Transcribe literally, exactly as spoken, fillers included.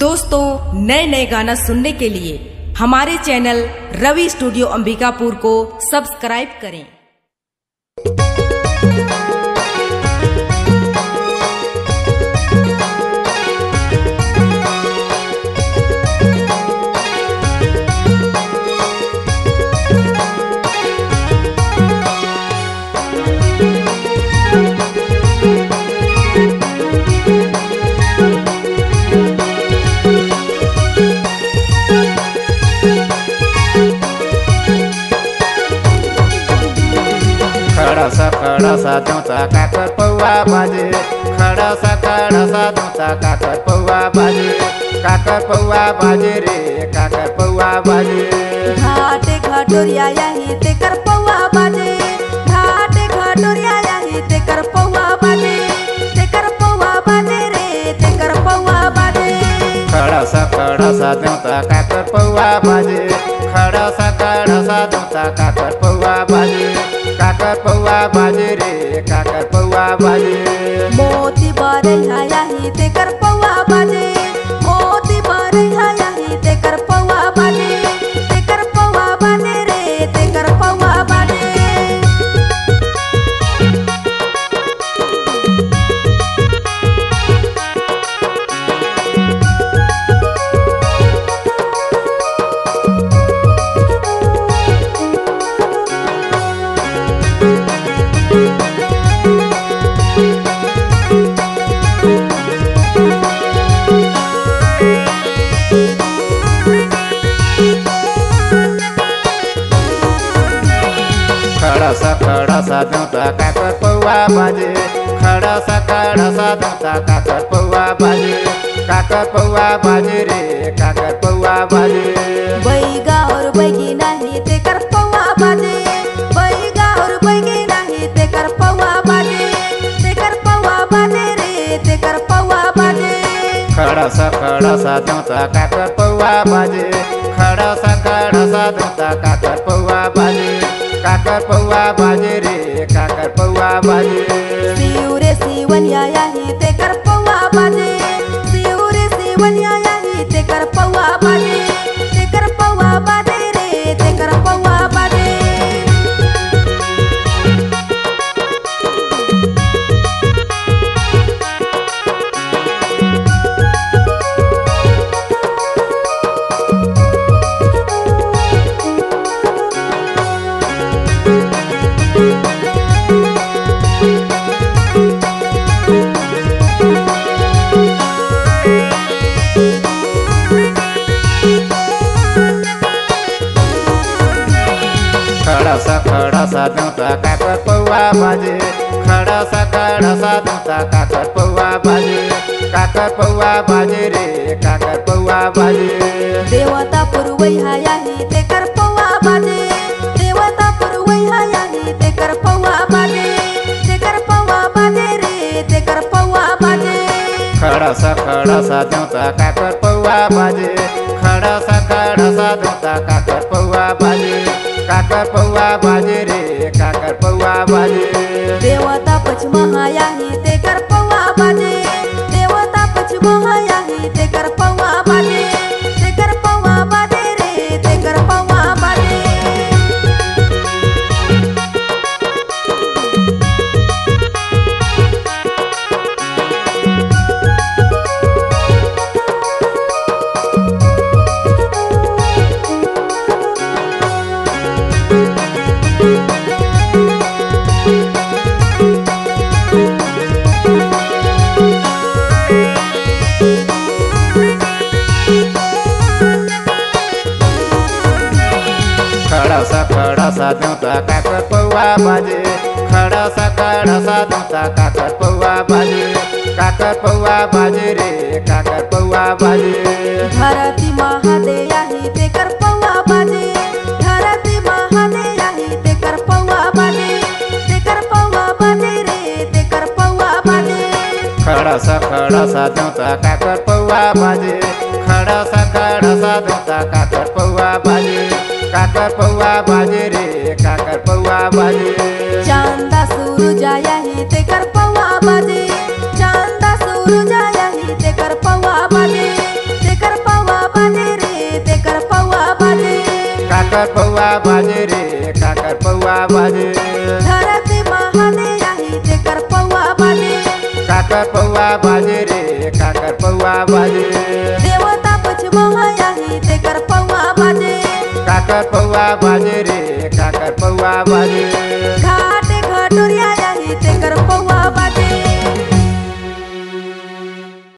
दोस्तों, नए नए गाना सुनने के लिए हमारे चैनल रवि स्टूडियो अंबिकापुर को सब्सक्राइब करें। खड़ा सा खड़ा सा देवता काकर पौआ बाजे, खड़ा सा खड़ा सा देवता काकर पौआ बाजे, काकर पौआ बाजे रे, काकर पौआ बाजे। घाटे घाटोरिया आही तेकर पौआ बाजे, घाटे घाटोरिया आही तेकर पौआ बाजे, तेकर पौआ बाजे रे, तेकर पौआ बाजे। खड़ा सा खड़ा सा देवता काकर पौआ बाजे, खड़ा सा खड़ा सा देवता काकर पौआ बाजे, काकर पौआ बाजे रे, काकर पौआ बाजे। मोती बरैया आही तेकर पौआ बाजे, मोती बरैया आही तेकर पौआ बाजे, तेकर पौआ बाजे रे, तेकर पौआ बाजे। खड़ा सा खड़ा सा देवता काकर पौआ बाजे, खड़ा सा खड़ा सा देवता काकर पौआ बाजे, काकर पौआ बाजे रे, काकर पौआ बाजे। बैगा और बैगी नाही तेकर पौआ बाजे, बैगा और बैगी नाही तेकर पौआ बाजे, तेकर पौआ बाजे रे, तेकर पौआ बाजे। खड़ा सा खड़ा सा देवता काकर पौआ बाजे, खड़ा सा खड़ा सा देवता काकर पौआ बाजे, काकर पौआ बाजे रे, काकर पौआ बाजे। शिव रे शिवनिया आही तेकर पौआ बाजे, शिव रे शिवनिया आही तेकर पौआ बाजे, तेकर पौआ बाजे रे, तेकर पौआ बाजे। खड़ा सा खड़ा सा देवता काकर पौआ बाजे, खड़ा सा खड़ा सा देवता काकर पौआ बाजे, काकर पौआ बाजे रे, काकर पौआ बाजे। देवता पुरवैया आही तेकर पौआ बाजे, देवता पुरवैया आही तेकर पौआ बाजे, तेकर पौआ बाजे रे, तेकर पौआ बाजे। खड़ा सा खड़ा सा देवता काकर पौआ बाजे, खड़ा सा खड़ा सा देवता काकर पौआ बाजे, काकर पौआ बाजे रे, काकर पौआ बाजे। देवता पचमहा आही तेकर पौआ बाजे, देवता पचमहा आही तेकर पौआ बाजे, तेकर पौआ बाजे रे, तेकर पौआ बाजे। खड़ा सा खड़ा सा देवता काकर पौआ बाजे, खड़ा सा खड़ा सा देवता काकर पौआ बाजे, काकर पौआ बाजे रे, काकर पौआ बाजे। धरती महादे आही तेकर पौआ बाजे, धरती महादे आही तेकर पौआ बाजे, तेकर पौआ बाजे रे, तेकर पौआ बाजे। खड़ा सा खड़ा सा देवता काकर पौआ बाजे, खड़ा सा खड़ा सा देवता काकर पौआ बाजे, काकर पौआ बाजे रे, काकर पौआ बाजे। चांदा सूरज आही तेकर पौआ बाजे, चांदा सूरज आही तेकर पौआ बाजे, तेकर पौआ बाजे रे, काकर पौआ बाजे। धरती महाने आही तेकर पौआ बाजे। काकर पौआ बाजे रे, काकर पौआ बाजे। देवता पछिमोहा आही तेकर पौआ बाजे। काकर पौआ बाजे रे, काकर पौआ बाजे।